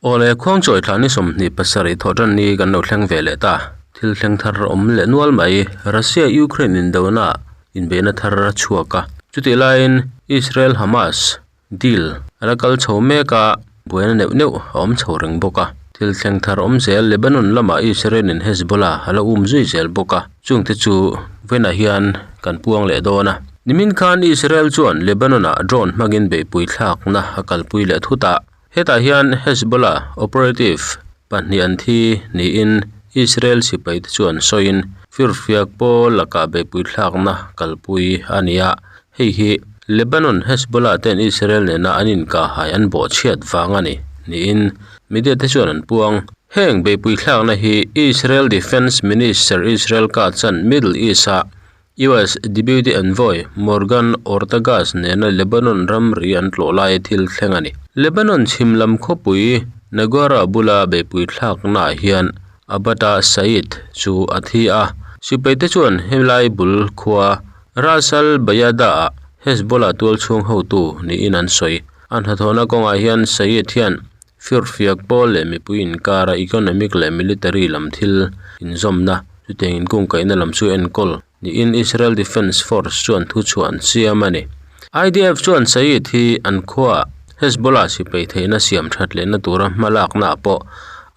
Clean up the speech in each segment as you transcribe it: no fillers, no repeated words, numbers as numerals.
Awle, Khuangchawi thla ni 27 thawhtan ni kan lo thleng ve leh ta. Thil thleng thar a awm leh nual mai. Russia Ukraine indona inbeihna thar a chhuak a. Chutih laiin Israel Hamas deal a la kal chho mek a, buaina neuh neuh a awm chho reng bawk a. Thil thleng thar awm zel Lebanon lamah Israel in Hezbollah a la um zui zel bawk a. Chungte chu vawiinah hian kan puang leh dawn a. Nimin khan Israel chuan Lebanon ah drone hmangin beihpui thlakna a kalpui leh thut a. Hetah hian Hezbollah operative pahnih an thi niin Israel sipaite chuan sawiin firfiak pawl lakah beihpui thlakna kalpui a ni a, hei hi Lebanon Hezbollah ten Israel nena an inkahhai an bawhchhiat vang a ni niin media te chuan an puang. Heng beihpui thlakna hi Israel Defence Minister Israel Katz-a'n Middle East-a US Deputy Envoy Morgan Ortagus nena Lebanon ramri an tlawh laia thil thleng a ni. Lebanon chhim lam khawpui Nagora bula beihpui thlaknaah hian Abata Said chu a thi a, sipaite chuan helai bul khua Ras al Bayada-ah Hezbollah tualchhung hotu niin an sawi. A hnathawhna kawngah hian Said hian Firfiak pawl leh mipui inkara economic leh military lam thil inzawmna, chutiang inkungkaihna lam chu enkawl niin Israel Defense Force chuan thuchhuah an siam a ni. IDF chuan Saeed hi an khuaah Hezbollah sipai theihna siam that lehna tura hmalaknaah pawh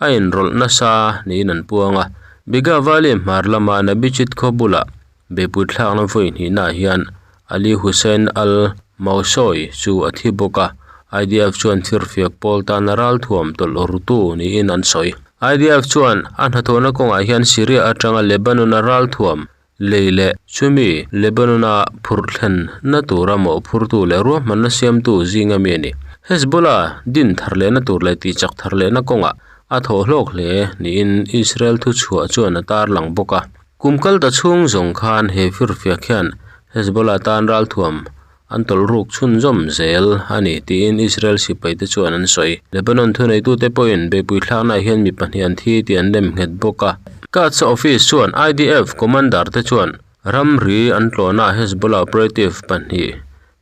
a inrawlh nasa niin an puang a. Biga Valley hmar lama Nabichit khaw bulah beihpui thlakna vawi hnihnaah hian Ali Hussein Al Mausawi chu a thi bawk a, IDF chuan thirfiak pawl tana ralthuam tawlh rutu niin an sawi. IDF chuan a hnathawhna kawngah hian Syria atanga Lebanon-a ralthuam lei leh chumi Lebanon-a phurh thlenna tura mawhphurtu leh ruahmanna siamtu zinga mi a ni. Hezbollah din thar lehna tur leh tihchak thar lehna kawngah a thawh hlawk hle niin Israel thuchhuah chuan a tarlang bawk a. Kum kal ta chhung zawng khan he firfiak hian Hezbollah tan ralthuam an tawlh ruk chhunzawm zel a ni tiin Israel sipaite chuan an sawi. Lebanon thuneitute pawhin beihpui thlaknaah hian mi pahnih an thi tih an lem nghet bawk a. Katz office chuan IDF commander te chuan ramri an tlawhnaah Hezbollah operative pahnih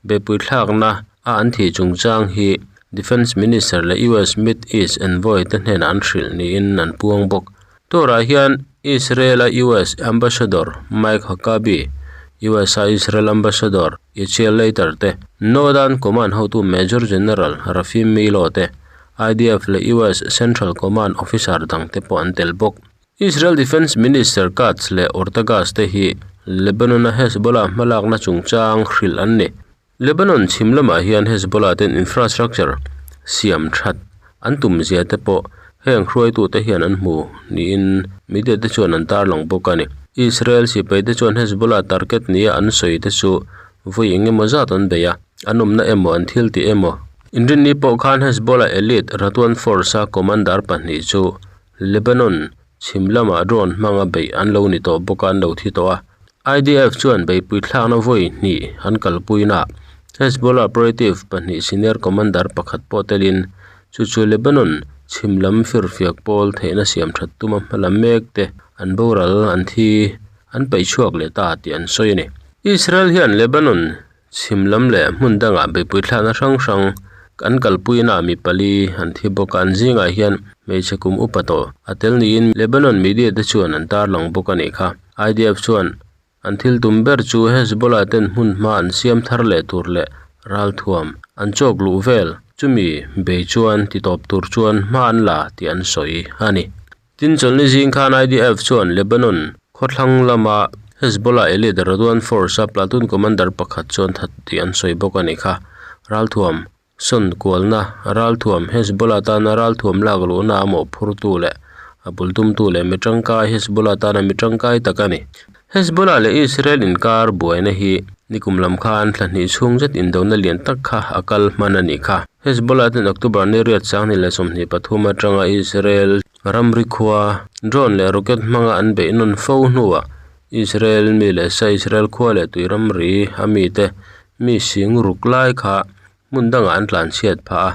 beihpui thlakna a an thih chungchang hi Defence Minister leh US Mid East envoy te hnenah an hrilh niin an puang bawk. Torah hian Israel-a US Ambassador Mike Huckabee, US-a Israel Ambassador Yechiel Leiter te, Northern Command hotu Major General Rafi Milo te, IDF leh US Central Command officer dangte pawh an tel bawk. Israel Defence Minister Katz leh Ortagas te hi Lebanon-a Hezbollah hmalakna chungchang hrilh an ni. Lebanon chhim lamah hian Hezbollah ten infrastructure siam that an tum zia te pawh heng hruaitute hian an hmu niin media te chuan an tarlang bawk a ni. Israel sipai te chuan Hezbollah target nia an sawi te chu vawi eng emaw zat an bei a, an awmna emaw an thil tih emaw. Inrinni pawh khan Hezbollah elite Radwan Force-a commander pahnih chu Lebanon chhim lamah drone hmanga beih an lo ni tawh bawk a, an lo thi tawh a. IDF chuan beihpui thlakna vawi hnih an kalpuina Hezbollah operative pahnih senior commander pakhat pawh telin chu chu Lebanon chhim lam firfiak pawl theihna siam that tuma hma lam mek te an boral an thi an paih chhuak leh ta tih an sawi a ni. Israel hian Lebanon chhim lam leh hmun dangah beihpui thlakna hrang hrang an kalpuina mi pali an thi bawk a, an zingah hian hmeichhe kum upa tawh a tel niin Lebanon media te chuan an tarlang bawk a nih kha. IDF chuan an thil tum ber chu Hezbollah ten hmun hma an siam thar leh tur leh ralthuam an chawk luh vel chumi bei chuan titawp tur chuan hma an la tih an sawi a ni. Tin, chawlhni zing khan IDF chuan Lebanon khawthlang lama Hezbollah elite Radwan Force-a platoon commander pakhat chuan that tih an sawi bawk a ni kha. Ralthuam sawn kualna, ralthuam Hezbollah tana ralthuam lak luhna a mawhphurtu leh a bul tumtu leh mi tangkai Hezbollah tana mi tangkai tak a ni. Hezbollah leh Israel inkar buaina hi nikum lam khan thla hnih chhung zet indona lian tak kha a kal hman a nih kha. Hezbollah ten October ni riat 2023 atanga Israel ramri khua drone leh rocket hmanga an beih nawn fo hnuah Israel mi leh sa Israel khua leh tui ramri a mite mi sing ruk lai kha hmun dangah an tlanchhiat phah a.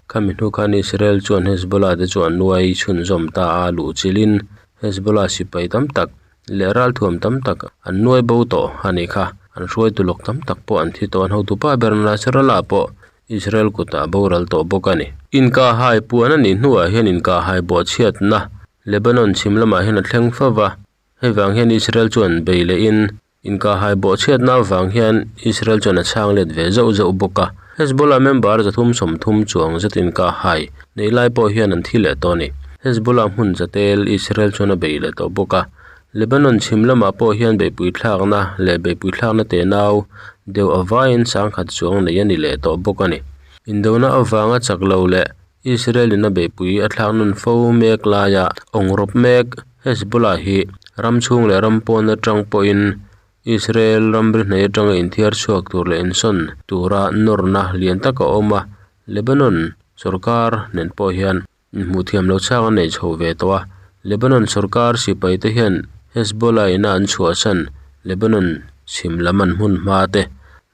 Khami hnu khan Israel chuan Hezbollah te chu an nuai chhunzawm ta a luhchilhin Hezbollah sipai tam tak leh ralthuam tam tak an nuai bo tawh a nih kha. An hruaitu lawk tam tak pawh an thi tawh a, an hotupa ber Nasrallah pawh. Israel kutah a boral tawh bawk a ni. Inkahhai puan a nih hnuah hian inkahhai bawhchhiatna Lebanon chhim lamah hian a thleng fo va, hei vang hian Israel chuan bei lehin inkahhai bawhchhiatna avang hian Israel chuan a chhang let ve zauh zauh bawk a. Hezbollah member 330 chuang zet inkahhai nei lai pawh hian an thi leh tawh a ni. Hezbollah hmun zatel Israel chuan a bei leh tawh bawk a. Lebanon chhim lamah pawh hian beihpui thlakna leh beihpui thlakna tenau deuh avaiin sangkhat chuang nei a ni leh tawh bawk a ni. Indona avanga chak lo leh Israel in a beihpui a thlak nawn fo mek laia awngrawp mek Hezbollah hi ram chhung leh ram pawn atang pawhin Israel ramri hnaih atanga inthiar chhuak tur leh insawn tura nawrna lian tak a awm a, Lebanon sorkar nen pawh hian Inhmuh thiam lo chhang an nei chho ve tawh a, Lebanon sorkar sipai te hian Hezbollah ina an chhuahsan Lebanon chhim lam an hmun hma te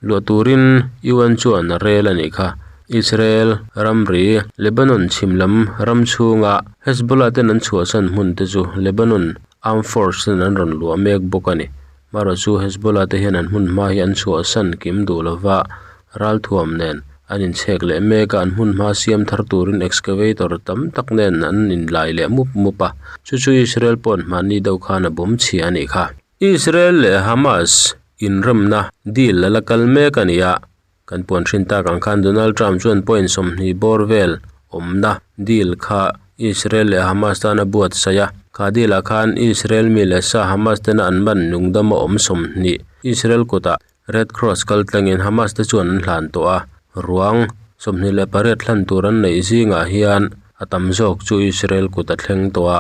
luah turin UN chuan a rel a nih kha. Israel ramri Lebanon chhim lam ram chhunga Hezbollah ten an chhuahsan hmun te chu Lebanon Armed Force ten an rawn luah mek bawk a ni. Marawh chu Hezbollah te hian an hmun hma hi an chhuahsan kim duh lova ralthuam nen an inchhek leh mek a, an hmun hma siam thar turin excavator tam tak nen an inlai leh mup mup a, chu chu Israel paw'n hmanni deuh khan a bawm chhia a nih kha. Israel leh Hamas inremna deal a la kal mek a ni a, kan puan hrin tak ang khan Donald Trump chuan point 20 bawr vel awmna deal kha Israel leh Hamas tan a buatsaih a, kha deal ah khan Israel mi leh sa Hamas tena an man nungdam a awm 20 Israel kutah Red Cross kal tlangin Hamas te chuan an hlan tawh a, ruang 28 hlan tur an neih zingah hian a tam zawk chu Israel kut a thleng tawh a,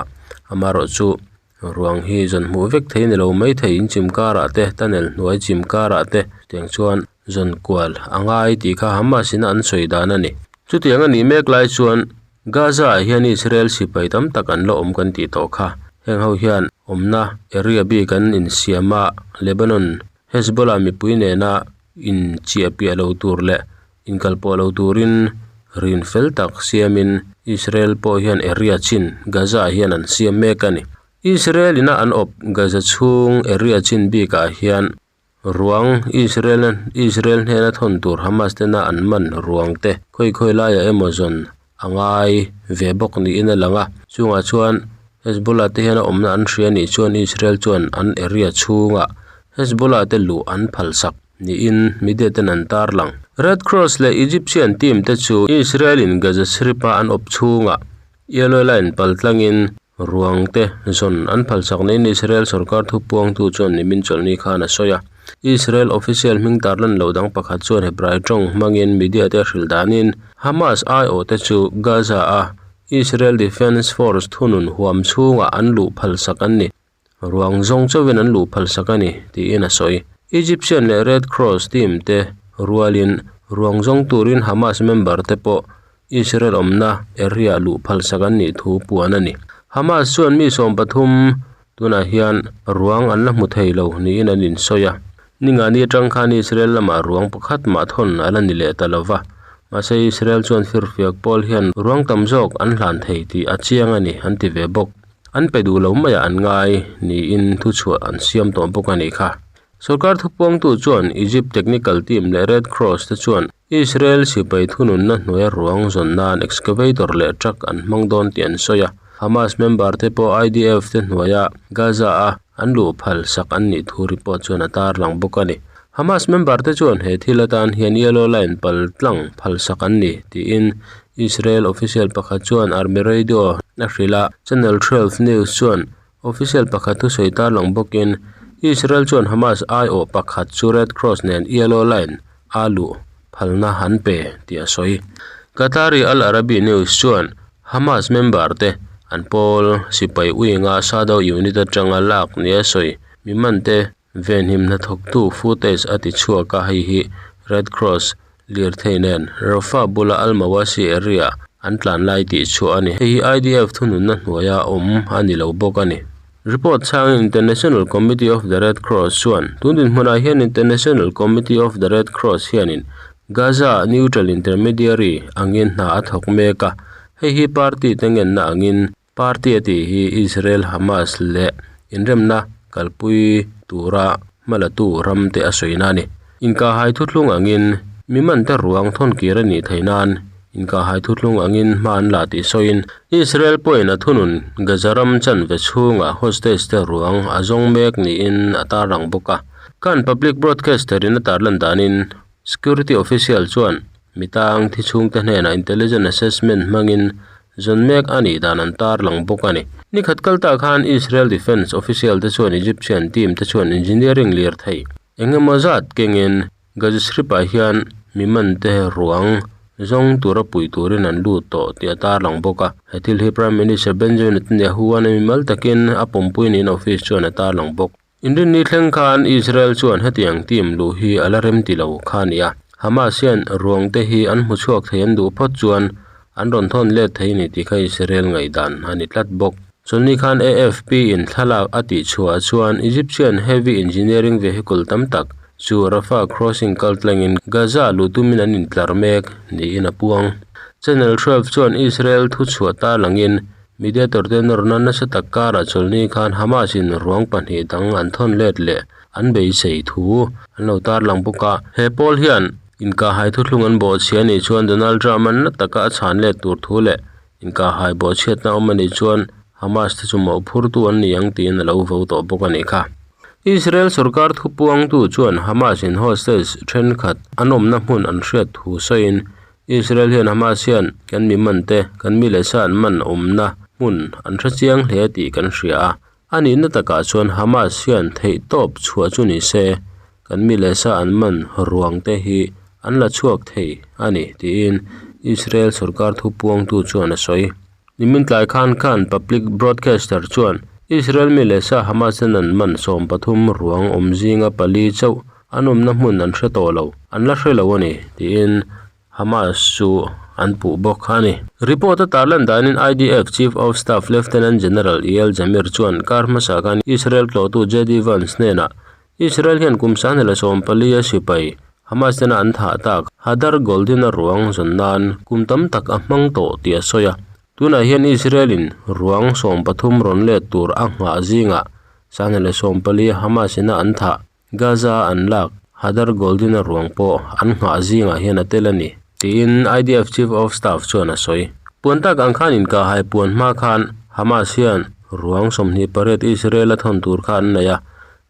amaherawh chu ruang hi zawn hmuh vek thei ni lo mai thei in chim karah te tunnel hnuai chim karah te chutiang chuan zawn kual a ngai tih kha Hamas in a an sawi dan a ni. Chutiang a nih mek lai chuan Gaza ah hian Israel sipai tam tak an la awm kan tih tawh kha, heng ho hian awmna area bik an insiam a, Lebanon Hezbollah mipui nena inchiah piah lo tur leh inkalpawh lo turin rin fel tak siamin Israel pawh hian area chin Gaza ah hian an siam mek a ni. Israel ina an awp Gaza chhung area chin bikah hian ruang Israel Israel hnena thawn tur Hamas tena an man ruang te khawi khawi laiah emaw zawn a ngai ve bawk niin a lang a, chungah chuan Hezbollah te hian a awmna an hria nih chuan Israel chuan an area chhungah Hezbollah te luh an phalsak niin media ten an tarlang. Red Cross leh Egyptian team te chu Israel in Gaza Strip a an awp chhungah Yellow Line pal tlangin ruang te zawn an phalsak niin Israel sorkar thupuangtu chuan nimin chawlhni khan a sawi a. Israel official hming tarlan loh dang pakhat chuan Hebrai tawng hmangin media te a hrilh danin Hamas aiawhte chu Gaza a Israel Defense Force thunun huam chhungah an luh phalsak an ni. Ruang zawng chauhin an luh phalsak a ni, tiin a sawi. Egyptian leh Red Cross team te rualin ruang zawng turin Hamas member te pawh Israel awmna area luh phalsak an nih thu puan a ni. Hamas chuan mi 13 tunah hian ruang an la hmu thei lo niin an insawi a. Ningani atang khan Israel lamah ruang pakhat mah thawn a la ni leh ta lo va, mahse Israel chuan firfiak pawl hian ruang tam zawk an hlan thei tih a chiang a ni an ti ve bawk. An pe duh lo maiah an ngai niin thuchhuah an siam tawh bawk a nih kha. Sorkar thupuangtu chuan Egypt technical team leh Red Cross te chuan Israel sipai thununna hnuaia ruang zawn nan excavator leh truck an hmang dawn tih an sawi a. Hamas member te pawh IDF te hnuaia Gaza a an luh phal sak an nih thu report chuan a tarlang bawk a ni. Hamas member te chuan he thil atan hian yellow line pal tlang phal sak an ni tiin Israel official pakhat chuan Army Radio a hrilh a, Channel 12 News chuan official pakhat thusawi tarlang bawkin Israel chuan Hamas aiawh pakhat chu Red Cross nen yellow line a luh phalna an pe tih a sawi. Qatari Al Arabi News chuan Hamas member te an pawl sipai uinga Shadow Unit atanga lak nia sawi mi man te venhim hnathawktu footage a ti chhuak a, hei hi Red Cross lirthei nen Rafah bula Al Mawasi area an tlan lai tih chhuah a ni. Hei hi IDF thununna hnuaia awm a ni lo bawk a ni. Report chhangin International Committee of the Red Cross chuan tun dinhmunah hian International Committee of the Red Cross hianin Gaza-ah neutral intermediary angin hna a thawk mek a, hei hi party te ngenna angin party a tih hi Israel, Hamas leh inremna kalpui tura hmalatu ram te a sawina a ni. Inkahhai thuthlung angin Mi mante ruang thawn kir a nih theih nan inkahhai thuthlung angin hma an la tih sawiin Israel pawhin a thunun Gaza ram chanve chhungah hostage te ruang a zawng mek niin a tarlang bawk a. Kan public broadcaster in a tarlan danin security official chuan mi tang thi chhungte hnenah intelligence assessment hmangin zawn mek a nih dan an tarlang bawk a ni. Nikhat kal tah khan Israel defence official te chuan Egyptian team te chuan engineering lirthei eng emaw zat kengin Gaza Strip ah hian mi man te ruang zawng tura pui turin an lut tawh tih a tarlang bawk a. He thil hi Prime Minister Benjamin Netanyahu an mimal takin a pawmpui niin office chuan a tarlang bawk. Inrinni thleng khan Israel chuan hetiang team luh hi a la rem ti lo kha a ni a. Hamas hian ruang te hi an hmu chhuak thei an duh phawt chuan an rawn thawn let thei a ni tih kha Israel ngaihdan a ni tlat bawk. Chawlhni khan AFP in thlalak a tih chhuah chuan Egyptian heavy engineering vehicle tam tak chu Rafah crossing kal tlangin Gaza luh tumin an intlar mek niin a puang. Channel 12 chuan Israel thuchhuah tarlangin mediator te nawrna nasa tak karah chawlhni khan Hamas in ruang pahnih dang an thawn let leh an beisei thu an lo tarlang bawk a. He pawl hian inkahhai thuthlung an bawhchhia anih chuan Donald Trump an na taka a chhan let tur thu leh Inkahhai bawhchhiatna awm a nih chuan Hamas te chu mawhphurtu an ni ang tiin a lo vo tawh bawk a nih kha. Israel sorkar thupuangtu chuan Hamas in hostage thenkhat an awmna hmun an hriat thu sawiin Israel hian Hamas hian kan mi man te, kan mi leh sa an man awmna hmun an hre chiang hle tih kan hria a. A nihna takah chuan Hamas hian theihtawp chhuah chu ni se, kan mi leh sa an man ruang te hi an la chhuak thei a ni, tiin Israel sorkar thupuangtu chuan a sawi. Nimin tlai khan khan public broadcaster chuan Israel mi leh sa Hamas ten an man 13 ruang awm zinga pali chauh an awmna hmun an hre tawh lo, an la hre lo a ni, tiin Hamas chu an puh bawk a ni. Report a tarlan danin IDF Chief of Staff Lieutenant General Eyal Zamir chuan kar hmasa khan Israel tlawhtu JD Vance hnenah Israel hian kum 2014 a sipai Hamas tena an thah tak Hadar Goldin-a ruang zawn nan kum tam tak a hmang tawh tih a sawi a. Tunah hian Israel-in ruang 13 rawn let tur a nghah zingah 2014 a Hamas ina an thah Gaza an lak Hadar Goldin-a ruang pawh an nghah zingah hian a tel a ni, tiin IDF Chief of Staff chuan a sawi. Puan tak ang khan inkahhai puan hma khan Hamas hian ruang 28 Israel-a thawn tur kha an nei a,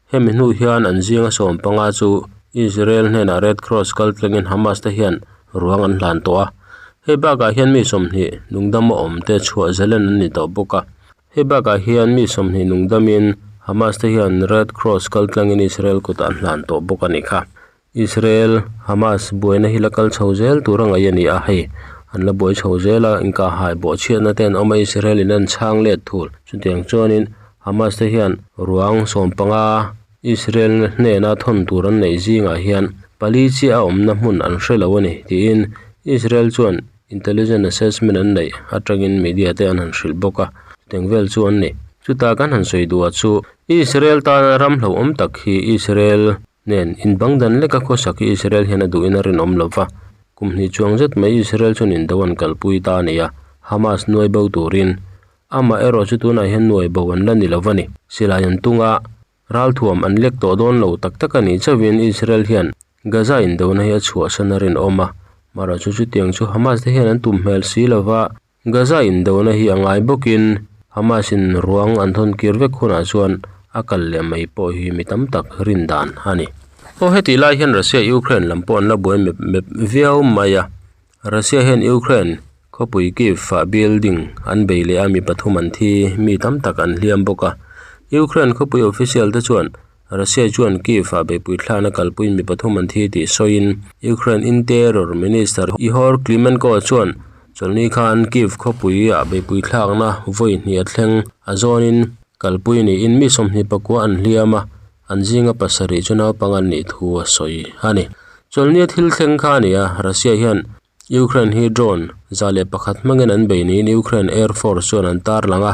hemi hnu hian an zinga 15 chu Israel hnenah Red Cross kal tlangin Hamas te hian ruang an hlan tawh a. Hei bakah hian mi 20 nungdam a awm te chhuah zalen an ni tawh bawk a. Hei bakah hian mi 20 nungdamin Hamas te hian Red Cross kal tlangin Israel kutah an hlan tawh bawk a nih kha. Israel, Hamas buaina hi la kal chho zel tur a ngaih a ni a, hei an la buai chho zel a, inkahhai bawhchhiatna te an awm a, Israel in an chhang let thul. Chutiang chuanin Hamas te hian ruang 15 Israel hnena thawn tur an neih zingah hian pali chiah a awmna hmun an hre lo a ni tiin Israel chuan Intelligence assessment an neih atangin media te an han hrilh bawk a, chutiang vel chu an ni. Chuta kan han sawi duh ah chu Israel tana ram hlauhawm tak hi Israel nen inbang dan leka khawsak hi Israel hian a duhin a rinawm lo va, kum hnih chuang zet mai Israel chuan indo an kalpui ta a ni a, Hamas nuai bo turin amah erawh chu tunah hian nuai bo an la ni lo va ni. Silai an tung a, Ralthuam an lek tawh dawn lo tak tak a nih chauhin Israel hian Gaza indona hi a chhuahsan a rinawm a, mahrawh chu chutiang chu Hamas te hian an tum hmel si lova, Gaza indona hi a ngai bawkin Hamas in ruang an thawn kir vek hunah chuan a kal leh mai pawh hi mi tam tak rin dan a ni. Aw hetih lai hian Russia Ukraine lam pawh an la buai mep mep viau mai a, Russia hian Ukraine khawpui Kyiv ah building an bei leh a, mi pathum an thi, mi tam tak an hliam bawk a. Ukraine khawpui official te chuan Russia chuan Kyiv ah beihpui thlana kalpuiin mi pathum an thi tih sawiin Ukraine Interior Minister Ihor Klimenko chuan chawlhni khan Kyiv khawpui ah beihpui thlakna vawi hnih a thleng a zawnin kalpui niin mi 29 an hliam a, an zinga pasarih chu naupang an nih thu a sawi a ni. Chawlhnia thil thleng kha a ni a, Russia hian Ukraine hi drone 101 hmangin an bei niin Ukraine Air Force chuan an tarlang a,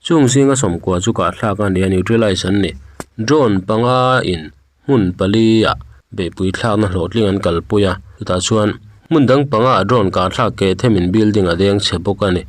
chung zinga 90 chu kahthlak a ni a, neutralize an ni. Drone panga in hmun pali ah beihpui thlakna hlawhtling an kalpui a, chutah chuan hmun dang panga ah drone kahthlak keh themin building a deng chhe bawk a ni.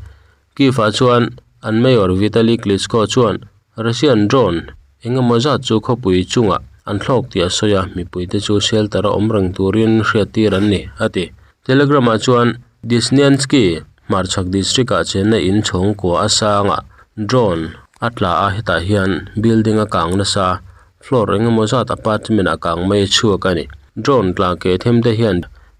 Kyiv ah chuan an Mayor Vitali Klitschko chuan Russian drone eng emaw zat chu khawpui chungah an thlawk tih a sawi a, mipuite chu shelter-a awm reng turin hriattir an ni, a ti. Telegram-ah chuan Desnyansky hmarchhak district-ah chenna in chhawngkua a sangah drone a tla a, hetah hian building a kang nasa a, floor eng emaw zat apartment ah kang mai a chhuak a ni. Drone tla keh them te hian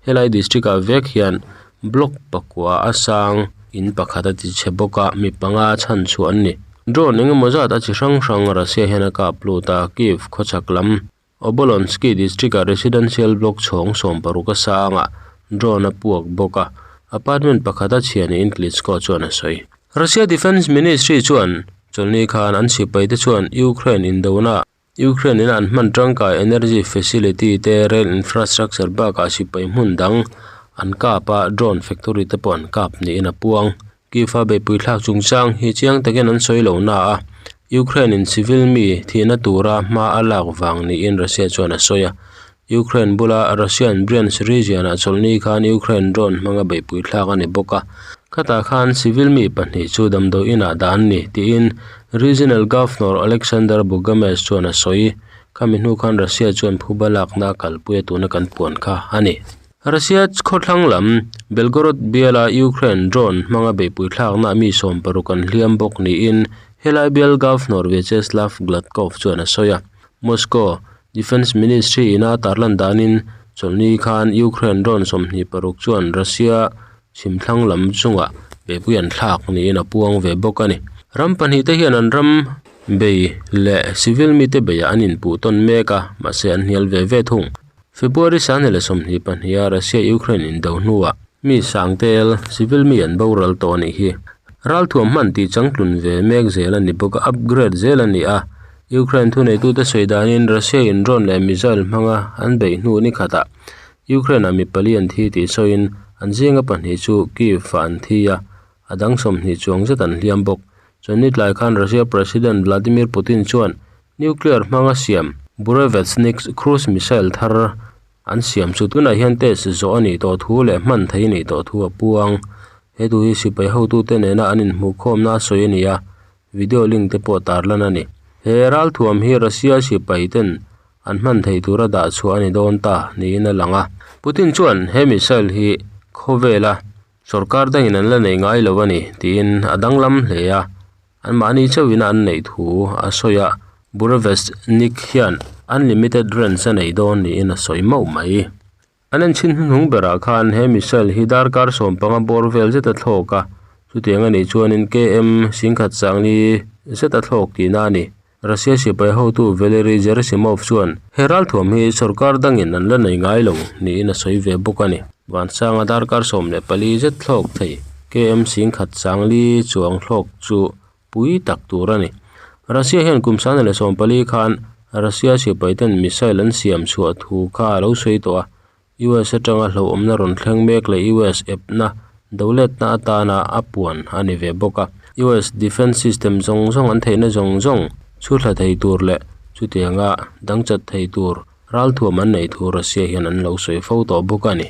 helai district ah vek hian block pakua a sang in pakhat a ti chhe bawk a, mi panga chhanchhuah an ni. Drone eng emaw zat a chi hrang hrang Russia hian a kap lut a, Kyiv khawchhak lam Obolonsky district-a residential block chhawng 60 a sangah drone a puak bawk a, apartment pakhat a chhia niin Klitschko chuan a sawi. Russia Defence Ministry chuan chawlhni khan an sipaite chuan Ukraine indona Ukraine ina an hman tangkai energy facility te rail infrastructure bakah sipai hmun dang an kap a, drone factory te pawh an kap niin a puang. Kyiv-a beihpui thlak chungchang hi chiang takin an sawi lo na a, Ukraine-in civil mi thihna tura hma a lak vang niin Russia chuan a sawi a. Ukraine bula Russian Bryansk region-ah chawlhni khan Ukraine drone hmanga beihpui thlak a ni bawk a, khatah khan civil mi pahnih chu damdawi inah dah an ni tiin Regional Governor Alexander Bogomaz chuan a sawi. Khami hnu khan Russia chuan phuba lakna a kalpui a tuna kan puan kha a ni. Russia khawthlang lam Belgorod biala Ukraine drone hmanga beihpui thlakna mi 60 an hliam bawk niin helai bial Governor Vyacheslav Gladkov chuan a sawi a. Moscow Defence Ministry ina tarlan danin chawlhni khan Ukraine drone 26 chuan Russia chhimthlang lam chungah beihpui an thlak niin a puang ve bawk a ni. Ram pahnih te hian an ram bei leh civil mite beiah an inpuh tawn mek a, mahse an hnial ve ve thung. February 2022 a Russia-Ukraine indo hnuah mi sangtel civil mi an boral tawh a nih hi. Ralthuam hman tih changtlun ve mek zel a ni bawk a, upgrade zel a ni a. Ukraine thuneitute sawi danin Russia-in drone leh missile hmanga an beih hnu ni khatah Ukraine-ah mi pali an thi tih sawiin an zinga pahnih chu Kyiv-ah an thi a, a dang 20 chuang zet an hliam bawk. Chawlhni tlai khan Russia President Vladimir Putin chuan Nuclear hmanga siam Burevestnik cruise missile thar an siam chu tunah hian test zawh a nih tawh thu leh hman thei a nih tawh thu a puang. He thu hi sipai hotute nena an inhmuhkhawmna a sawi a ni a, video link te pawh tarlan a ni. He ralthuam hi Russia sipai ten an hman thei tura dah chhuah a ni dawn ta niin a lang a. Putin chuan he missile hi khawvela sorkar dangin an la nei ngai lo a ni tiin a danglam hle a. Anmahni chauhin an neih thu a sawi a, Burevestnik hian unlimited range a nei dawn niin a sawi mauh mai. An enchhin hnuhnung berah khan he missile hi darkar 15 bawr vel zet a thlawk a, chutiang a nih chuanin KM 1040 zet a thlawk tihna a ni. Russia sipai hotu Valery Gerasimov chuan he ralthuam hi sorkar dangin an la nei ngai lo niin a sawi ve bawk a ni. Vansanga darkar 14 zet thlawk thei KM 1040 chuang thlawk chu pui tak tur a ni. Russia hian kum 2014 khan Russia sipaiten missile an siam chhuah thu kha a lo sawi tawh a, US atanga hlauhawmna rawn thleng mek leh US epna doletna atana a puan a ni ve bawk a. US defence system zawng zawng an theihna zawng zawng chhuthla thei tur leh chutianga dangchat thei tur ralthuam an neih thu Russia hian an lo sawi fo tawh bawk a ni.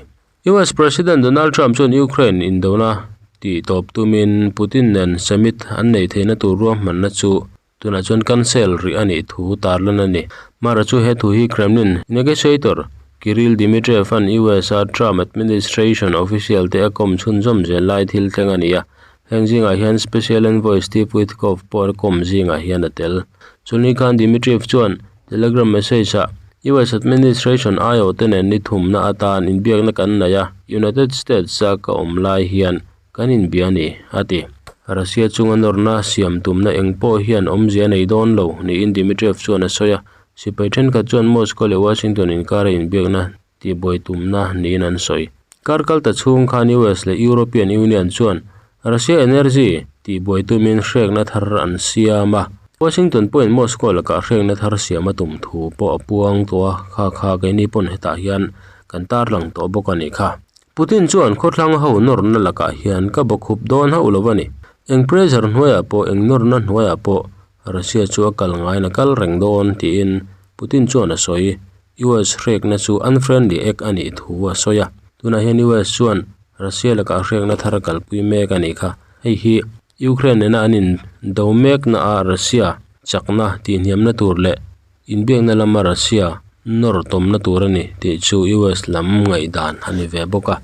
US President Donald Trump chuan Ukraine indona tih tawp tumin Putin nen summit an neih theihna tur ruahmanna chu tunah chuan cancel rih a nih thu tarlan a ni. Mara chu he thu hi Kremlin negotiator Kirill Dmitriev an US a Trump administration official te a kawm chhunzawm zel lai thil thleng a ni a. Heng zingah hian Special Envoy Steve Witkoff pawh a kawm zingah hian a tel. Chawlhni khan Dmitriev chuan Telegram message-ah US administration aiawh te nen ni thumna atan inbiakna kan nei a, United States-a ka awm lai hian kan inbia a ni, a ti. Russia chunga nawrna siam tumna eng pawh hian awmzia a nei dawn lo niin Dmitriev chuan a sawi a. Sipai thenkhat chuan Moscow leh Washington inkara inbiakna tihbuai tumna niin an sawi. Kar kalta chhung khan US leh European Union chuan Russia energy tihbuai tumin hrekna thar an siam a. Washington pawhin Moscow lakah hrekna thar siam a tum thu pawh a puang tawh a, kha kha keini pawn hetah hian kan tarlang tawh bawk a nih kha. Putin chuan khawthlang ho nawrna lakah hian ka bawkhup dawn hauh lo a ni. Eng pressure hnuaiah pawh eng nawrna hnuaiah pawh Russia chu a kal ngaiin a kal reng dawn tiin Putin chuan a sawi. US hrekna chu unfriendly act a nih thu a sawi a. Tunah hian US chuan Russia lakah hrekna thar a kalpui mek a nih kha. Hei hi Ukraine nena an indo mekna a Russia chakna tihhniamna tur leh. Inbiakna lama Russia nawr tawmna tur a ni tih chu US lam ngaihdan a ni ve bawk a.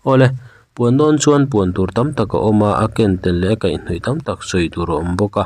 Awle, puan dawn chuan puan tur tam tak a awm a, a ken tel leh a kaihhnawih tam tak sawi tur a awm bawk a.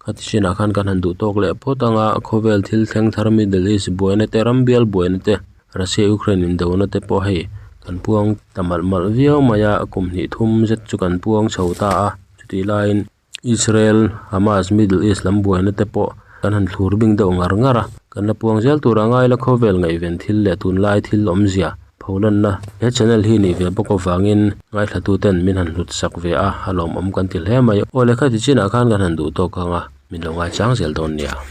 Khati chinah khan kan han duh tawk leh phawt ang a, khawvel thil thleng thar Middle East buaina te ram bial buaina te Russia Ukraine indona te pawh hei kan puang ta malh malh viau mai a, kum hnih thum zet chu kan puang chho ta a, chutih laiin Israel Hamas Middle East lam buaina te pawh kan han thlur bing deuh ngar ngar a, kan la puang zel tur a ngai la khawvel ngaihven thil leh tunlai thil awmzia pholanna he channel hi nih ve bawk avangin ngaithla ten min han hlut sak ve a a lawmawm kan ti hle mai. Aw lehkha ti chinah khan kan han duh tawk ang a, min lo ngaichang zel dawn nia.